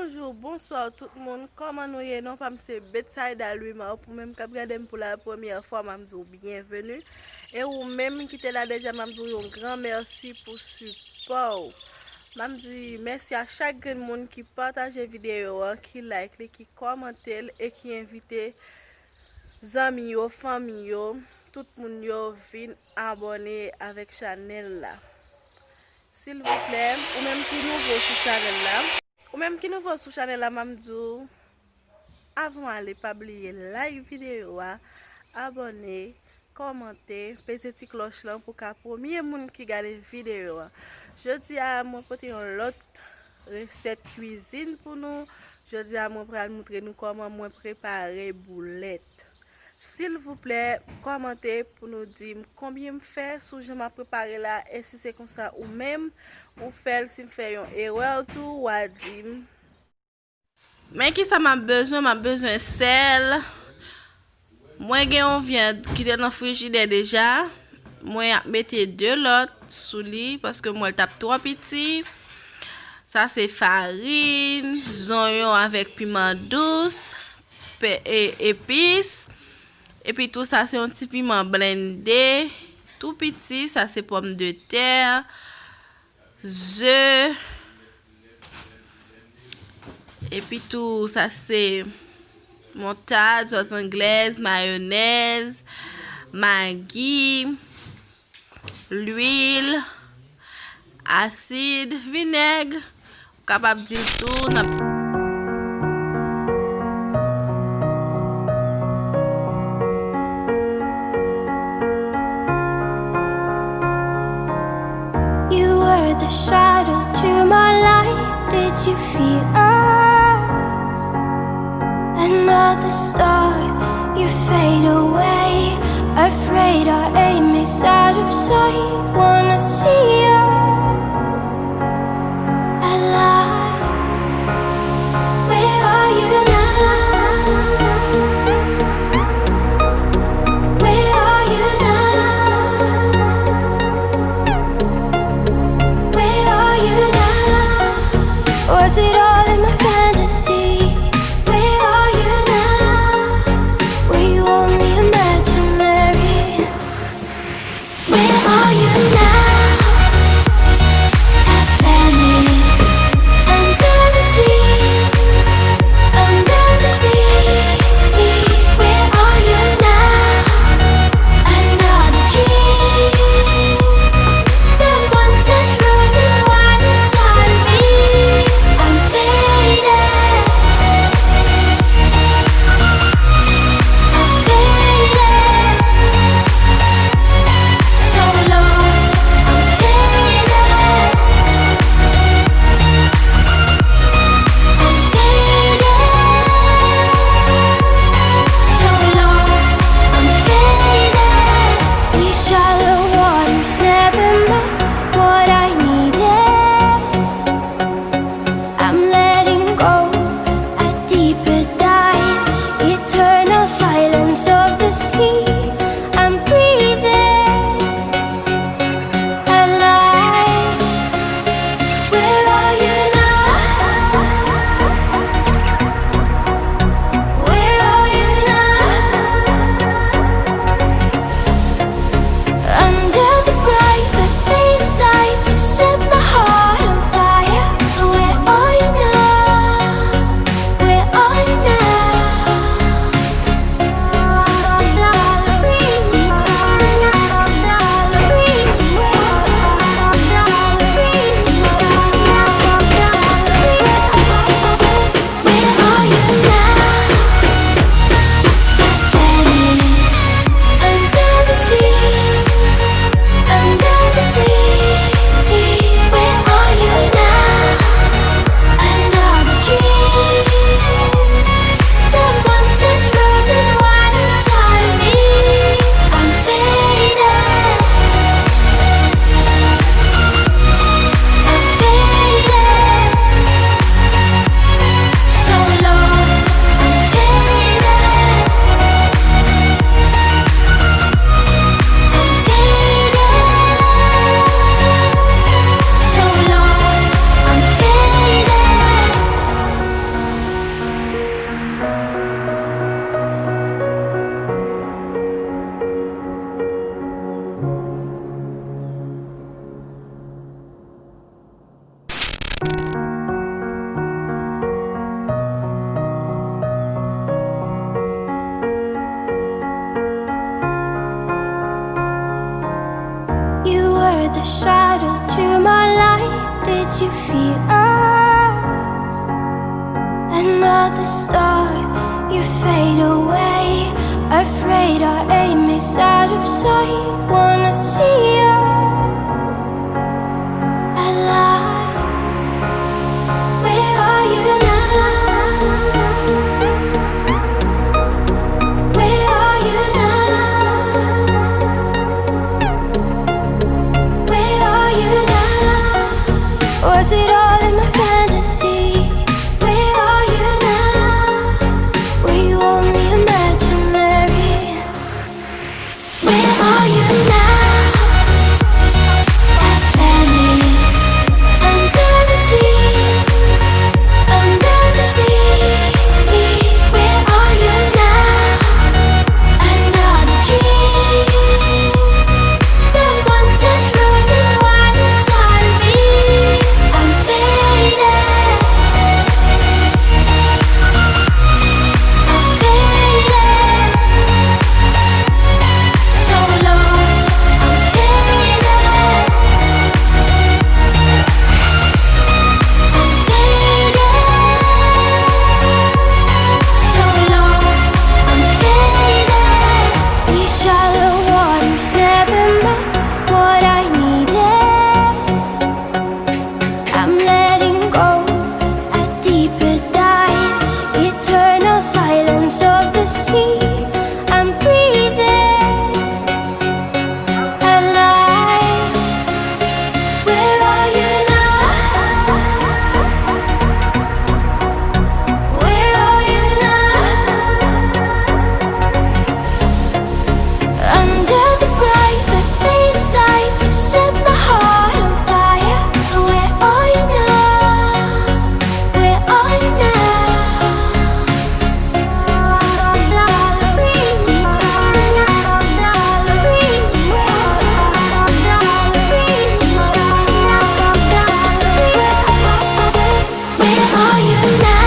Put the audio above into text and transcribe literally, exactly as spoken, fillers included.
Bonjou, bonswa tout moun, kòman nou ye? Non pa m se Betsaida Louis Mao, pou menm k ap gade m pou la premyè fwa, m ap di w byenveni. E ou menm ki te la deja, m ap di w yon gran mèsi pou sipò w. M ap di mèsi a chak grenn moun ki pataje videyo an, ki like li, ki kòmante l e ki envite zanmi yo, fanmi yo, tout moun yo vin abòne avèk chanèl la. Silvouplè, ou menm ki nouvo sou chanèl la, ou menm ki nouvo sou chanèl la, m ap di w, avan w ale, pa bliye like videyo a, abòne, kòmante, peze ti klòch lan pou w ka premye moun ki gade videyo a. Jodi a, mwen pote yon lòt resèt kwizin pou nou. Jodi a, mwen pral moutre nou kòman mwen prepare boulèt. Silvouplè, kòmante pou nou di m konbyen m fè sou jan m ap prepare la, e si se konsa ou menm, ou fè l, si m fè yon erè tou, w a di m. Men kisa m ap bezwen? M ap bezwen sèl. Mwen gen yon vyann ki te nan frijidè deja. Mwen ap mete de lòt sou li paske m wè l t ap twò piti. Sa se farin, zonyon avèk piman dous, pe- e- epis. Epi tou sa se yon ti piman blende, tou piti. Sa se pòmdetè, ze. Epi tou, sa se moutad, zòz anglèz, mayonèz, magi, lwil, asid, vinèg. Ou kapab di l tou nan You were the shadow to my light. Did you fear us? Another star, you fade away. Afraid our aim is out of sight. Wanna see us alive. Where are you now? Where are you now? Where are you now? Was it all in my fantasy? Where are you now? Were you only imaginary? Where are you now? Atlantis, under the sea, under the sea. Where are you now? Another dream. The monster's roaring wild inside of me. I'm faded. Shadow to my light, did you feel us? Another star, you fade away. Afraid our aim is out of sight. Wanna see us alive. Where are you now? Where are you now? Where are you now? Was it all in my fantasy? Where are you now? Were you only imaginary? Where are you now? At Venice, under the sea, under the sea. Where are you now? Another dream. The monster's running wild inside of me. I'm faded. I'm faded. So lost, I'm faded. I'm faded. So lost, I'm faded. These shallow waters never met what I needed. I'm letting go, a deeper dive. Eternal silence of the sea. I'm breathing alive. Where are you now? Where are you now? Under the bright but faded lights, you set my heart on fire. Where are you now? Where are you now? Where are you now?